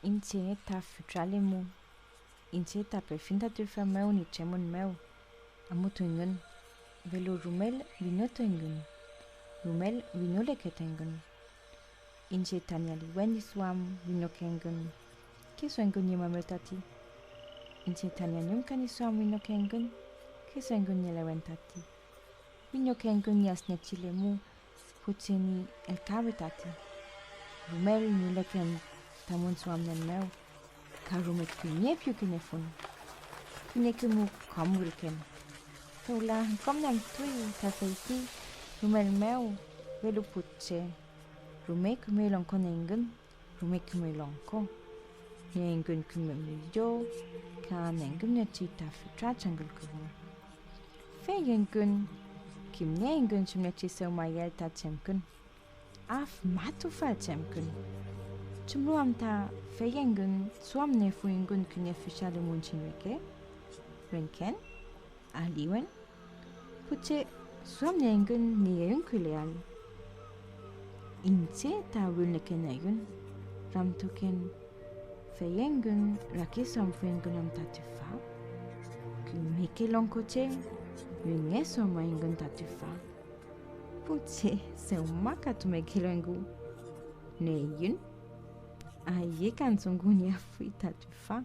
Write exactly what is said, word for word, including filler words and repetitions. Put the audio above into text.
Iñche ta fütralemu, iñche ta pefiñ tati rufa mew ñi tremün mew, amutuyngün, welu rumel wiñotuyngün, rumel wiñoleketuyngün. Iñche tañi aliwen ñi duam wiñokeyngün, kisu engün ñi mamel tati. Iñche tañi añumka ñi duam wiñokeyngün, kisu engün ñi elewen tati. Wiñokeyngün ñi asngechi lemu, pu che ñi ellkawe tati. Rumel ñi leken tamün duamngen mew, ka rume kiñe piwkengefun. Kiñeke mu kom ürken. Fewla kom nentuy ta feypi rumel mew, welu pu che rume küme longkoneyngün, rume küme longko. Nieyngün küme müllo ka nengümngechi ta fütra trangkül kuwü. Fey engün kimnieyngün chumngechi dewmayel ta chemkün, afmatufal chemkün. ¿Chumlu am ta fey engün duamniefuyngün kiñe fücha lümunchiñ reke? Renken, aliwen, pu che duamnieyngün ñi eyünküleael. Iñche ta wülneken eyün, ramtuken, fey engün rakiduamfuyngün am ta tüfa? Kümeke longko che, wiñeduamayngün ta tüfa. Pu che dewmakatumekelu engu, neyün, ayekan dungu nieafuy ta tüfa.